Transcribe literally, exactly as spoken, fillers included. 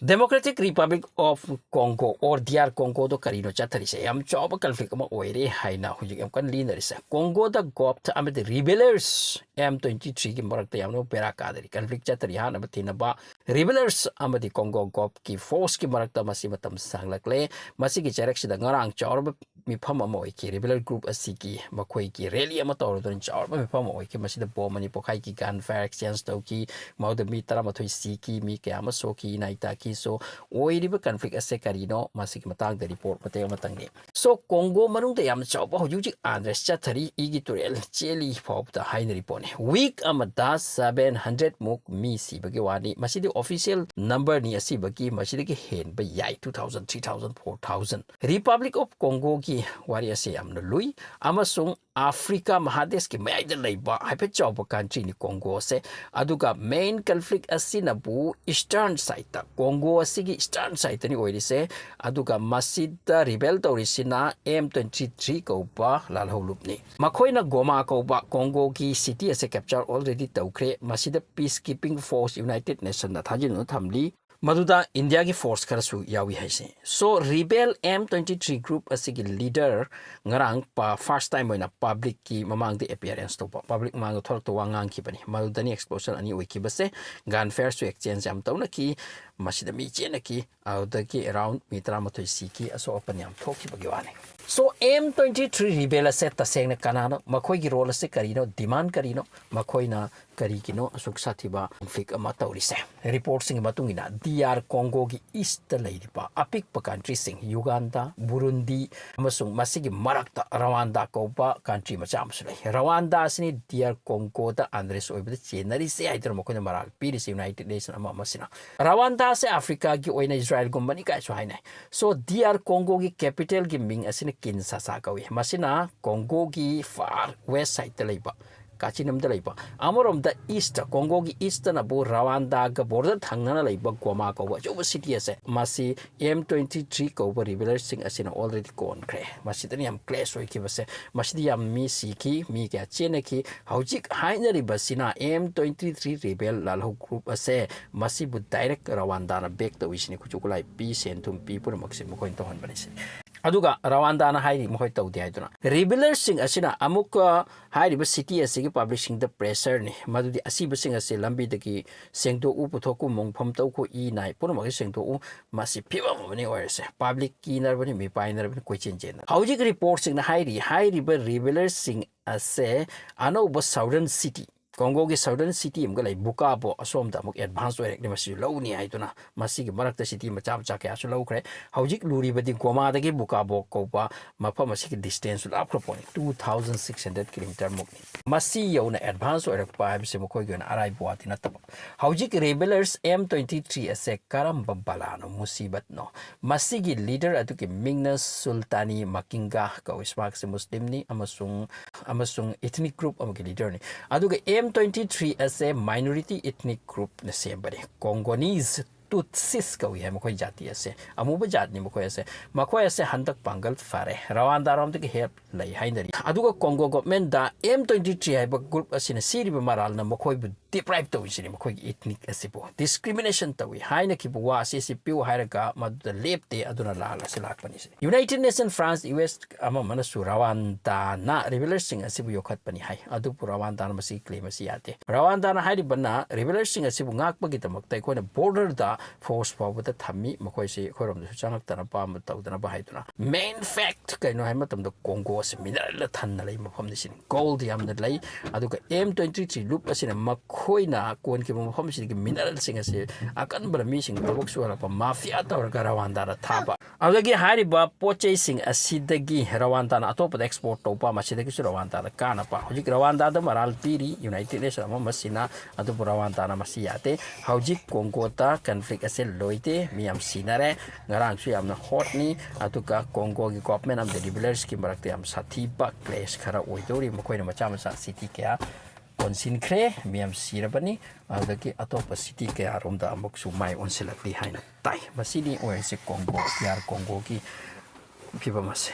Democratic Republic of Congo or D R Congo ꯗꯣ ꯀꯔꯤꯅꯣ ꯆꯠꯊꯔꯤꯁꯦ? ꯌꯥꯝ ꯆꯥꯎꯕ conflict ꯑꯃ ꯑꯣꯏꯔꯦ ꯍꯥꯏꯅ ꯍꯧꯖꯤꯛ ꯌꯥꯝ ꯀꯟꯅ ꯂꯤꯅꯔꯤꯁꯦ꯫ ꯀꯣꯡꯒꯣꯗ ꯒꯣꯞꯊ ꯑꯃꯗꯤ rebellers M twenty three ꯒꯤ ꯃꯔꯛꯇ ꯌꯥꯝꯅ ꯕꯦꯔꯥ ꯀꯥꯗꯔꯤ, conflict ꯆꯠꯊꯔꯤ꯫ ꯑꯍꯥꯟꯕ ꯊꯦꯡꯅꯕ rebellers ꯑꯃꯗꯤ ꯀꯣꯡꯒꯣ ꯒꯣꯞꯀꯤ force ꯀꯤ ꯃꯔꯛꯇ ꯃꯁꯤ ꯃꯇꯝ ꯁꯥꯡꯂꯛꯂꯦ꯫ ꯃꯁꯤꯒꯤ ꯆꯩꯔꯛꯁꯤꯗ ꯉꯔꯥꯡ ꯆꯥꯎꯔꯕ ꯃꯤꯐꯝ ꯑꯃ ꯑꯣꯏꯈꯤ꯫ Rebel group ꯑꯁꯤꯒꯤ ꯃꯈꯣꯏꯒꯤ rally ꯑꯃ ꯇꯧꯔꯗꯨꯅ ꯆꯥꯎꯔꯕ ꯃꯤꯐꯝ ꯑꯃ ꯑꯣꯏꯈꯤ꯫ ꯃꯁꯤꯗ bomb ꯑꯅꯤ ꯄꯣꯈꯥꯏꯈꯤ, gun fire exchange ꯇꯧꯈꯤ꯫ ꯃꯗꯨꯗ ꯃꯤ ꯇꯔꯥꯃꯥꯊꯣꯏ ꯁꯤꯈꯤ, ꯃꯤ ꯀꯌꯥ ꯑꯃ ꯁꯣꯛꯈꯤ, ꯅꯥꯏ ꯇꯥꯈꯤ꯫ So, ꯑꯣꯏꯔꯤꯕ conflict ꯑꯁꯦ ꯀꯔꯤꯅꯣ? ꯃꯁꯤꯒꯤ ꯃꯇꯥꯡꯗ report ꯃꯇꯦꯛ ꯑꯃꯇꯪꯅꯤ꯫ So, ꯀꯣꯡꯒꯣ ꯃꯅꯨꯡꯗ ꯌꯥꯝꯅ ꯆꯥꯎꯕ ꯍꯧꯖꯤꯛ ꯍꯧꯖꯤꯛ unrest ꯆꯠꯊꯔꯤ, ꯏꯒꯤ ꯇꯨꯔꯦꯜ ꯆꯦꯜꯂꯤ ꯐꯥꯎꯕꯗ ꯍꯥꯏꯅꯔꯤ ꯄꯣꯠꯅꯤ꯫ Week ꯑꯃꯗ seven hundred ꯃꯨꯛ ꯃꯤ ꯁꯤꯕꯒꯤ ꯋꯥꯅꯤ꯫ ꯃꯁꯤꯗꯤ official number ꯅꯤ ꯑꯁꯤꯕꯒꯤ, ꯃꯁꯤꯗꯒꯤ ꯍꯦꯟꯕ ꯌꯥꯏ, two thousand, three thousand, four thousand꯫ Republic of Congo ꯒꯤ ꯋꯥꯔꯤ ꯑꯁꯤ ꯌꯥꯝꯅ ꯂꯨꯏ, ꯑꯃꯁꯨꯡ ꯑꯐ꯭ꯔꯤꯀꯥ ꯃꯍꯥꯗꯦꯁꯀꯤ ꯃꯌꯥꯏꯗ ꯂꯩꯕ ꯍꯥꯏꯐꯦꯠ ꯆꯥꯎꯕ country ꯅꯤ ꯀꯣꯡꯒꯣ ꯑꯁꯦ꯫ ꯑꯗꯨꯒ main conflict ꯑꯁꯤꯅꯕꯨ eastern side ꯇ, ꯀꯣꯡꯒꯣ ꯑꯁꯤꯒꯤ eastern side ꯇꯅꯤ ꯑꯣꯏꯔꯤꯁꯦ꯫ ꯑꯗꯨꯒ ꯃꯁꯤꯗ rebel ꯇꯧꯔꯤꯁꯤꯅ M twenty three ꯀꯧꯕ ꯂꯥꯜꯍꯧꯂꯨꯞꯅꯤ꯫ ꯃꯈꯣꯏꯅ ꯒꯣꯃꯥ ꯀꯧꯕ ꯀꯣꯡꯒꯣꯒꯤ city ꯑꯁꯦ capture already ꯇꯧꯈ꯭ꯔꯦ꯫ ꯃꯁꯤꯗ peace keeping force United Nation ꯅ ꯊꯥꯖꯤꯟꯗꯨꯅ ꯊꯝꯂꯤ꯫ ꯃꯗꯨꯗ ꯏꯟꯗꯤꯌꯥꯒꯤ force ꯈꯔꯁꯨ ꯌꯥꯎꯏ ꯍꯥꯏꯁꯦ꯫ So, rebel M twenty three group ꯑꯁꯤꯒꯤ leader ꯉꯔꯥꯡ ꯄ-, first time ꯑꯣꯏꯅ public ꯀꯤ ꯃꯃꯥꯡꯗ appearance ꯇꯧꯕ, public ꯃꯃꯥꯡꯗ ꯊꯣꯛꯂꯛꯇ ꯋꯥ ꯉꯥꯡꯈꯤꯕꯅꯤ꯫ ꯃꯗꯨꯗꯅꯤ explosion ꯑꯅꯤ ꯑꯣꯏꯈꯤꯕꯁꯦ꯫ Gun fire ꯁꯨ exchange ꯌꯥꯝ ꯇꯧꯅꯈꯤ꯫ ꯃꯁꯤꯗ ꯃꯤ ꯆꯦꯟꯅꯈꯤ꯫ ꯑꯗꯨꯗꯒꯤ around ꯃꯤ ꯇꯔꯥꯃꯥꯊꯣꯏ ꯁꯤꯈꯤ, ꯑꯁꯣꯛ ꯑꯄꯟ ꯌꯥꯝ ꯊꯣꯛꯈꯤꯕꯒꯤ ꯋꯥꯅꯤ꯫ So, M twenty three rebel ꯑꯁꯦ ꯇꯁꯦꯡꯅ ꯀꯅꯥꯅꯣ? ꯃꯈꯣꯏꯒꯤ role ꯑꯁꯦ ꯀꯔꯤꯅꯣ? Demand ꯀꯔꯤꯅꯣ? ꯃꯈꯣꯏꯅ ꯀꯔꯤꯒꯤꯅꯣ ꯑꯁꯨꯛ ꯁꯥꯊꯤꯕ conflict ꯑꯃ ꯇꯧꯔꯤꯁꯦ? Report ꯁꯤꯡꯒꯤ ꯃꯇꯨꯡ ꯏꯟꯅ, D R Congo ꯒꯤ east ꯇ ꯂꯩꯔꯤꯕ ꯑꯄꯤꯛꯄ country ꯁꯤꯡ, ꯌꯨꯒꯥꯟꯗꯥ, ꯕꯨꯔꯨꯟꯗꯤ, ꯑꯃꯁꯨꯡ ꯃꯁꯤꯒꯤ ꯃꯔꯛꯇ ꯔꯋꯥꯟꯗꯥ ꯀꯧꯕ country ꯃꯆꯥ ꯑꯃꯁꯨ ꯂꯩ꯫ ꯔꯋꯥꯟꯗꯥ ꯑꯁꯤꯅꯤ D R Congo ꯗ unrest ꯑꯣꯏꯕꯗ ꯆꯦꯟꯅꯔꯤꯁꯦ ꯍꯥꯏꯗꯨꯅ ꯃꯈꯣꯏꯅ ꯃꯔꯥꯜ ꯄꯤꯔꯤꯁꯦ United Nation ꯑꯃ ꯑꯃꯁꯤꯅ꯫ ꯔꯋꯥꯟꯗꯥ ꯑꯁꯦ ꯑꯐ꯭ꯔꯤꯀꯥꯒꯤ ꯑꯣꯏꯅ ꯏꯖꯔꯥꯏꯜꯒꯨꯝꯕꯅꯤ ꯀꯥꯏꯁꯨ ꯍꯥꯏꯅꯩ꯫ So, D R Congo ꯒꯤ capital ꯒꯤ ꯃꯤꯡ ꯑꯁꯤꯅ ꯀꯤꯟꯁꯥꯁꯥ ꯀꯧꯏ꯫ ꯃꯁꯤꯅ ꯀꯣꯡꯒꯣꯒꯤ far west side ꯇ ꯂꯩꯕ ꯀꯥꯆꯤꯟ ꯑꯃꯗ ꯂꯩꯕ꯫ ꯑꯃꯔꯣꯝꯗ ꯏꯁꯇ, ꯀꯣꯡꯒꯣꯒꯤ ꯏꯁꯇꯅꯕꯨ ꯔꯋꯥꯟꯗꯥꯒ ꯕꯣꯔꯗꯔ ꯊꯪꯅꯅ ꯂꯩꯕ ꯒꯣꯃꯥ ꯀꯧꯕ ꯑꯆꯧꯕ ꯁꯤꯇꯤ ꯑꯁꯦ, ꯃꯁꯤ ꯑꯦꯝ ꯇ꯭ꯋꯦꯟꯇꯤ ꯊ꯭ꯔꯤ ꯀꯧꯕ ꯔꯤꯕꯦꯂꯔꯁꯤꯡ ꯑꯁꯤꯅ ꯑꯣꯜꯔꯦꯗꯤ ꯀꯣꯟꯈ꯭ꯔꯦ꯫ ꯃꯁꯤꯗꯅ ꯌꯥꯝ ꯀ꯭ꯂꯦꯁ ꯑꯣꯏꯈꯤꯕꯁꯦ, ꯃꯁꯤꯗ ꯌꯥꯝ ꯃꯤ ꯁꯤꯈꯤ, ꯃꯤ ꯀꯌꯥ ꯆꯦꯟꯅꯈꯤ꯫ ꯍꯧꯖꯤꯛ ꯍꯥꯏꯅꯔꯤꯕꯁꯤꯅ ꯑꯦꯝ ꯇ꯭ꯋꯦꯟꯇꯤ ꯊ꯭ꯔꯤ ꯔꯤꯕꯦꯜ ꯂꯥꯜꯍꯧ ꯒ꯭ꯔꯨꯞ ꯑꯁꯦ, ꯃꯁꯤꯕꯨ ꯗꯥꯏꯔꯦꯛ ꯔꯋꯥꯟꯗꯥꯅ ꯕꯦꯛ ꯇꯧꯏꯁꯤꯅꯤ꯫ ꯈꯨꯠꯁꯨ ꯈꯨꯠꯂꯥꯏ ꯄꯤ, ꯁꯦꯟ ꯊꯨꯝ ꯄꯤ, ꯄꯨꯝꯅꯃꯛꯁꯦ ꯃꯈꯣꯏꯅ ꯇꯧꯍꯟꯕꯅꯤ ꯁꯤꯅꯤ꯫ ꯑꯗꯨꯒ ꯔꯋꯥꯟꯗꯥꯅ ꯍꯥꯏꯔꯤ ꯃꯈꯣꯏ ꯇꯧꯗꯦ ꯍꯥꯏꯗꯨꯅ꯫ ꯔꯤꯕꯦꯂꯔꯁꯤꯡ ꯑꯁꯤꯅ ꯑꯃꯨꯛꯀ ꯍꯥꯏꯔꯤꯕ ꯁꯤꯇꯤ ꯑꯁꯤꯒꯤ ꯄꯥꯕ꯭ꯂꯤꯛꯁꯤꯡꯗ ꯄ꯭ꯔꯦꯁꯔꯅꯤ, ꯃꯗꯨꯗꯤ ꯑꯁꯤꯕꯁꯤꯡ ꯑꯁꯤ ꯂꯝꯕꯤꯗꯒꯤ ꯁꯦꯡꯗꯣꯛꯎ, ꯄꯨꯊꯣꯛꯎ, ꯃꯣꯡꯐꯝ ꯇꯧꯈꯣ, ꯏ ꯅꯥꯏ ꯄꯨꯝꯅꯃꯛ ꯑꯁꯤ ꯁꯦꯡꯗꯣꯛꯎ, ꯃꯁꯤ ꯐꯤꯕꯝ ꯑꯃꯅꯤ ꯑꯣꯏꯔꯤꯁꯦ꯫ ꯄꯥꯕ꯭ꯂꯤꯛ ꯀꯤꯅꯔꯕꯅꯤ, ꯃꯤꯄꯥꯏꯅꯔꯕꯅꯤ, ꯀꯣꯏꯆꯦꯟ ꯆꯦꯟꯅꯔꯦ꯫ ꯍꯧꯖꯤꯛ ꯔꯤꯄꯣꯔꯠꯁꯤꯡꯅ ꯍꯥꯏꯔꯤ, ꯍꯥꯏꯔꯤꯕ ꯔꯤꯕꯦꯂꯔꯁꯤꯡ ꯑꯁꯦ ꯑꯅꯧꯕ ꯁꯥꯎꯗꯔꯟ ꯁꯤꯇꯤ, ꯀꯣꯡꯒꯣꯒꯤ ꯁꯥꯎꯗꯔꯟ ꯁꯤꯇꯤ ꯑꯃꯒ ꯂꯩ, ꯕꯨꯀꯥꯕꯣ, ꯑꯁꯣꯝꯗ ꯑꯃꯨꯛ ꯑꯦꯗꯚꯥꯟꯁ ꯑꯣꯏꯔꯛꯂꯤ, ꯃꯁꯤꯁꯨ ꯂꯧꯅꯤ ꯍꯥꯏꯗꯨꯅ꯫ ꯃꯁꯤꯒꯤ ꯃꯔꯛꯇ ꯁꯤꯇꯤ ꯃꯆꯥ ꯃꯆꯥ ꯀꯌꯥꯁꯨ ꯂꯧꯈ꯭ꯔꯦ꯫ ꯍꯧꯖꯤꯛ ꯂꯨꯔꯤꯕꯗꯤ ꯒꯣꯃꯥꯗꯒꯤ ꯕꯨꯀꯥꯕꯣ ꯀꯧꯕ ꯃꯐꯝ ꯑꯁꯤꯒꯤ ꯗꯤꯁꯇꯦꯟꯁꯁꯨ ꯂꯥꯞꯈ꯭ꯔ ꯄꯣꯠꯅꯤ, two thousand six hundred kilometre ꯃꯨꯛꯅꯤ꯫ ꯃꯁꯤ ꯌꯧꯅ ꯑꯦꯗꯚꯥꯟꯁ ꯑꯣꯏꯔꯛꯄ ꯍꯥꯏꯕꯁꯤ ꯃꯈꯣꯏꯒꯤ ꯑꯣꯏꯅ ꯑꯔꯥꯏꯕ ꯋꯥꯗꯤ ꯅꯠꯇꯕ꯫ ꯍꯧꯖꯤꯛ ꯔꯤꯕꯦꯂꯔꯁ ꯑꯦꯝ ꯇ꯭ꯋꯦꯟꯇꯤ ꯊ꯭ꯔꯤ ꯑꯁꯦ ꯀꯔꯝꯕ ꯕꯂꯥꯅꯣ, ꯃꯨꯁꯤꯕꯠꯅꯣ? ꯃꯁꯤꯒꯤ ꯂꯤꯗꯔ ꯑꯗꯨꯒꯤ ꯃꯤꯡꯅ ꯁꯨꯜꯇꯥꯅꯤ ꯃꯥꯀꯤꯡꯒꯥ ꯀꯧꯏ꯫ ꯃꯍꯥꯛꯁꯤ ꯃꯨꯁꯂꯤꯝꯅꯤ ꯑꯃꯁꯨꯡ, ꯑꯃꯁꯨꯡ ꯏꯊꯅꯤꯛ ꯒ꯭ꯔꯨꯞ ꯑꯃꯒꯤ ꯂꯤꯗꯔꯅꯤ꯫ ꯑꯗꯨꯒ ꯑꯦꯝ ꯇ꯭ꯋꯦꯟꯇꯤ ꯊ꯭ꯔꯤ ꯑꯁꯦ ꯃꯥꯏꯅꯣꯔꯤꯇꯤ ꯏꯊꯅꯤꯛ ꯒ꯭ꯔꯨꯞꯅ ꯁꯦꯝꯕꯅꯤ, ꯀꯣꯡꯒꯣꯅꯤꯁ ꯇꯨꯠꯁꯤꯁ ꯀꯧꯏ ꯍꯥꯏ ꯃꯈꯣꯏ ꯖꯥꯇꯤ ꯑꯁꯦ꯫ ꯑꯃꯨꯕ ꯖꯥꯠꯅꯤ ꯃꯈꯣꯏ ꯑꯁꯦ꯫ ꯃꯈꯣꯏ ꯑꯁꯦ ꯍꯟꯗꯛ ꯄꯥꯡꯒꯜ ꯐꯔꯦ, ꯔꯋꯥꯟꯗꯥꯔꯣꯝꯗꯒꯤ ꯍꯦꯜꯞ ꯂꯩ ꯍꯥꯏꯅꯔꯤ꯫ ꯑꯗꯨꯒ ꯀꯣꯡꯒꯣ ꯒꯣꯚꯔꯟꯃꯦꯟꯠꯇ ꯑꯦꯝ ꯇ꯭ꯋꯦꯟꯇꯤ ꯊ꯭ꯔꯤ ꯍꯥꯏꯕ ꯒ꯭ꯔꯨꯞ ꯑꯁꯤꯅ ꯁꯤꯔꯤꯕ ꯃꯔꯥꯜꯅ ꯃꯈꯣꯏꯕꯨ ꯗꯤꯄ꯭ꯔꯥꯏꯚ ꯇꯧꯔꯤꯁꯤꯅꯤ, ꯃꯈꯣꯏꯒꯤ ꯏꯊꯅꯤꯛ ꯑꯁꯤꯕꯨ ꯗꯤꯁꯀ꯭ꯔꯤꯃꯤꯅꯦꯁꯟ ꯇꯧꯏ ꯍꯥꯏꯅꯈꯤꯕ ꯋꯥ ꯑꯁꯤ, ꯑꯁꯤ ꯄꯤꯌꯨ ꯍꯥꯏꯔꯒ ꯃꯗꯨꯗ ꯂꯦꯞꯇꯦ, ꯑꯗꯨꯅ ꯂꯥꯜ ꯑꯁꯤ ꯂꯥꯛꯄꯅꯤ꯫ United nation, France, U S ꯑꯃ ꯑꯃꯅꯁꯨ ꯔꯋꯥꯟꯗꯥꯅ ꯔꯤꯕꯦꯂꯔꯁꯤꯡ ꯑꯁꯤꯕꯨ ꯌꯣꯛꯈꯠꯄꯅꯤ ꯍꯥꯏ, ꯑꯗꯨꯕꯨ ꯔꯋꯥꯟꯗꯥꯅ ꯃꯁꯤꯒꯤ ꯀ꯭ꯂꯦꯝ ꯑꯁꯤ ꯌꯥꯗꯦ꯫ ꯔꯋꯥꯟꯗꯥꯅ ꯍꯥꯏꯔꯤꯕꯅ ꯔꯤꯕꯦꯂꯔꯁꯤꯡ ꯑꯁꯤꯕꯨ ꯉꯥꯛꯄꯒꯤꯗꯃꯛꯇ ꯑꯩꯈꯣꯏꯅ ꯕꯣꯔꯗꯔꯗ ꯐꯣꯔꯁ ꯐꯥꯎꯕꯗ ꯊꯝꯃꯤ, ꯃꯈꯣꯏꯁꯤ ꯑꯩꯈꯣꯏꯔꯣꯝꯗꯁꯨ ꯆꯪꯂꯛꯇꯅꯕ ꯑꯃ ꯇꯧꯗꯅꯕ ꯍꯥꯏꯗꯨꯅ꯫ ꯃꯦꯟ ꯐꯦꯛꯠ ꯀꯩꯅꯣ ꯍꯥꯏꯕ ꯃꯇꯝꯗ ꯀꯣꯡꯒꯣ ꯑꯁꯤ ꯃꯤꯅꯔꯦꯜꯅ ꯊꯟꯅ ꯂꯩ ꯃꯐꯝꯅꯤ ꯁꯤꯅꯤ, ꯒꯣꯜꯗ ꯌꯥꯝꯅ ꯂꯩ꯫ ꯑꯗꯨꯒ ꯑꯦꯝ ꯇ꯭ꯋꯦꯟꯇꯤ ꯊ꯭ꯔꯤ ꯂꯨꯞ ꯑꯁꯤꯅ ꯃꯈꯣꯏ ꯑꯩꯈꯣꯏꯅ ꯀꯣꯟꯈꯤꯕ ꯃꯐꯝꯁꯤꯗꯒꯤ ꯃꯤꯅꯔꯦꯜꯁꯤꯡ ꯑꯁꯤ ꯑꯀꯟꯕ ꯂꯝꯕꯤꯁꯤꯡ ꯊꯕꯛ ꯁꯨꯍꯜꯂꯛꯄ ꯃꯥꯐꯤꯌꯥ ꯇꯧꯔꯒ ꯔꯋꯥꯟꯗꯥꯗ ꯊꯥꯕ꯫ ꯑꯗꯨꯗꯒꯤ ꯍꯥꯏꯔꯤꯕ ꯄꯣꯠ ꯆꯩꯁꯤꯡ ꯑꯁꯤꯗꯒꯤ ꯔꯋꯥꯟꯗꯥꯅ ꯑꯇꯣꯞꯄꯗ ꯑꯦꯛꯁꯄꯣꯔꯠ ꯇꯧꯕ, ꯃꯁꯤꯗꯒꯤꯁꯨ ꯔꯋꯥꯟꯗꯥꯗ ꯀꯥꯟꯅꯕ꯫ ꯍꯧꯖꯤꯛ ꯔꯋꯥꯟꯗꯥꯗ ꯃꯔꯥꯜ ꯄꯤꯔꯤ ꯌꯨꯅꯥꯏꯇꯦꯠ ꯅꯦꯁꯟ ꯑꯃ ꯑꯃꯁꯤꯅ, ꯑꯗꯨꯕꯨ ꯔꯋꯥꯟꯗꯥꯅ ꯃꯁꯤ ꯌꯥꯗꯦ꯫ ꯍꯧꯖꯤꯛ ꯀꯣꯡꯒꯣꯗ ꯀꯟꯐ꯭ꯂꯤꯛ ꯑꯁꯦ ꯂꯣꯏꯗꯦ, ꯃꯤ ꯌꯥꯝ ꯁꯤꯅꯔꯦ꯫ ꯉꯔꯥꯡꯁꯨ ꯌꯥꯝꯅ ꯍꯣꯠꯅꯤ꯫ ꯑꯗꯨꯒ ꯀꯣꯡꯒꯣꯒꯤ ꯒꯣꯚꯔꯟꯃꯦꯟ ꯑꯃꯗꯤ ꯔꯤꯕꯦꯂꯔꯁꯀꯤ ꯃꯔꯛꯇ ꯌꯥꯝ ꯁꯥꯊꯤꯕ ꯀ꯭ꯂꯦꯁ ꯈꯔ ꯑꯣꯏꯗꯧꯔꯤ꯫ ꯃꯈꯣꯏꯅ ꯃꯆꯥ ꯃꯆꯥ ꯁꯤꯇꯤ ꯀꯌꯥ ꯀꯣꯟꯁꯤꯟꯈ꯭ꯔꯦ, ꯃꯤ ꯌꯥꯝ ꯁꯤꯔꯕꯅꯤ꯫ ꯑꯗꯨꯗꯒꯤ ꯑꯇꯣꯞꯄ ꯁꯤꯇꯤ ꯀꯌꯥꯔꯣꯝꯗ ꯑꯃꯨꯛꯁꯨ ꯃꯥꯏ ꯑꯣꯟꯁꯤꯜꯂꯛꯂꯤ ꯍꯥꯏꯅ ꯇꯥꯏ꯫ ꯃꯁꯤꯅꯤ ꯑꯣꯏꯔꯤꯁꯦ ꯀꯣꯡꯒꯣ, ꯗꯤ ꯑꯥꯔ ꯀꯣꯡꯒꯣꯒꯤ ꯐꯤꯕꯝ ꯑꯁꯦ꯫